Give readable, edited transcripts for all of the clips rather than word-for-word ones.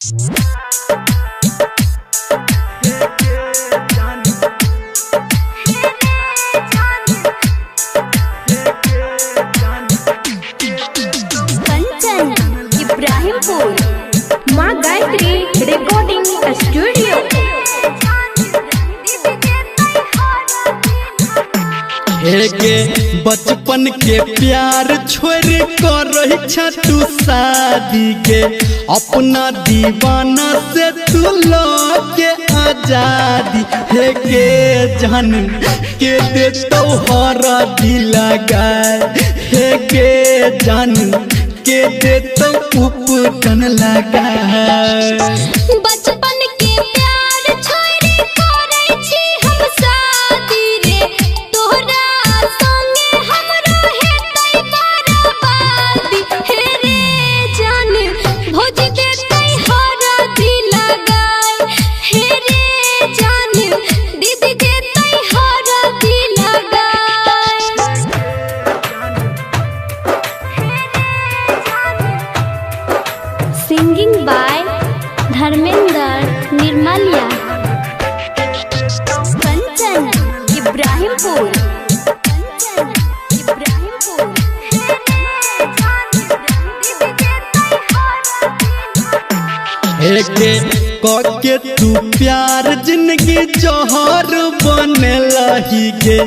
कंचन इब्राहिमपुर। माँ Gayatri recording studio. हे गे बचपन के प्यार छोड़ कर रही छ तू शादी गे, अपना दीवाना से तू लो के आजादी। हे गे जान के दे तो हर दिल लगाए, हे गे जान के दे तो उपटन लगाए। बचपन के प्यार छोड़ करै छी हम शादी रे, तोहरा संगे हमरो हेतै बर्बादी। हे रे जान भोज देतै हरदी लगाय, हे रे जान दीदी देतै हरदी लगाय। Singing by Dharmendra Nirmaliya. Kanchan Ibrahimpur. Kanchan Ibrahimpur. हे के के तू प्यार जिंदगी जहर बनेलही गे,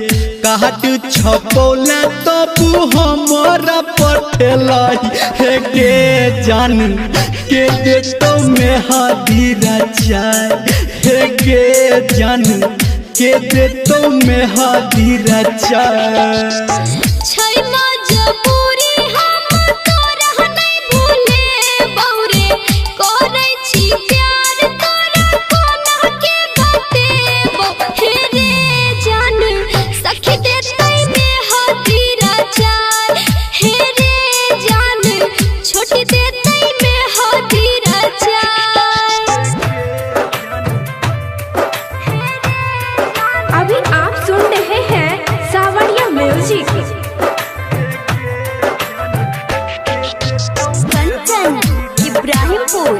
काट छपौला तब हमरा पठेलही। हे के जान के दे तो मेहदी रचाए, हे के जान के दे तो मेहदी रचाए। छै मजबूरी हम तोरा नै भूले बौरे, करै छी प्यार तोरा कोना के बतेबो। हे रे जान सखी देतै मेहदी रचाय, हे रे जान छोटी देतै मेहदी रचाय। अभी आप सुन रहे हैं सावरिया म्यूजिक। कंचन इब्राहिमपुर।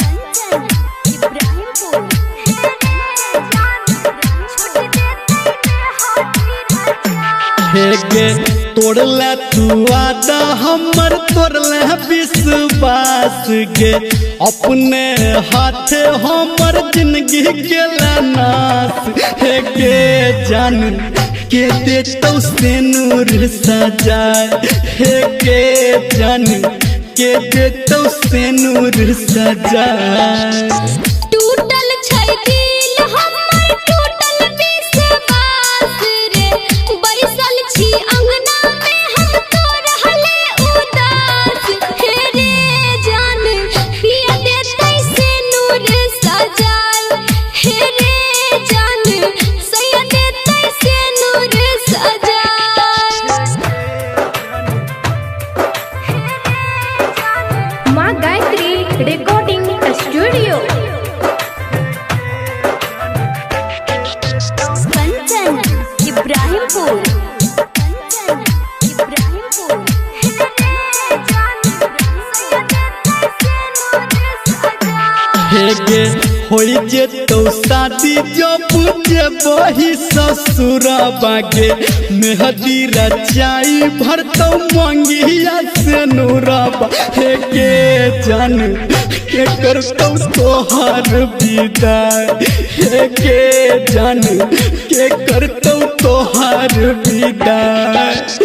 कंचन इब्राहिमपुर। हे गे तोड़ले तू वादा हमर, तोड़ले विश्वास गे, अपने हाथे हमर जिंदगी के नाश। हे गे जान के दे तो सिनूर सजाए, हे गे जान के दे तो सिनूर सजाए। टूटल छै दिल हमर, टूटल विश्वास रे, बैसल छी अंगना में हम तो रहले उदास। हे रे जान पिया देतै सिनूर सजाय, हे रे जान सैया देतै सिनूर सजाय। माँ गायत्री रिकॉर्डिंग स्टूडियो। कंचन इब्राहिमपुर। कंचन इब्राहिमपुर। हे गे होई जे तो शादी जब जेबही ससुरबा गे, मेहदी रचाई भरतौ मंगिया से नूरबा। हे गे जान के करतौ तोहर विदाई, हे गे जान के करतौ तोहर विदाई।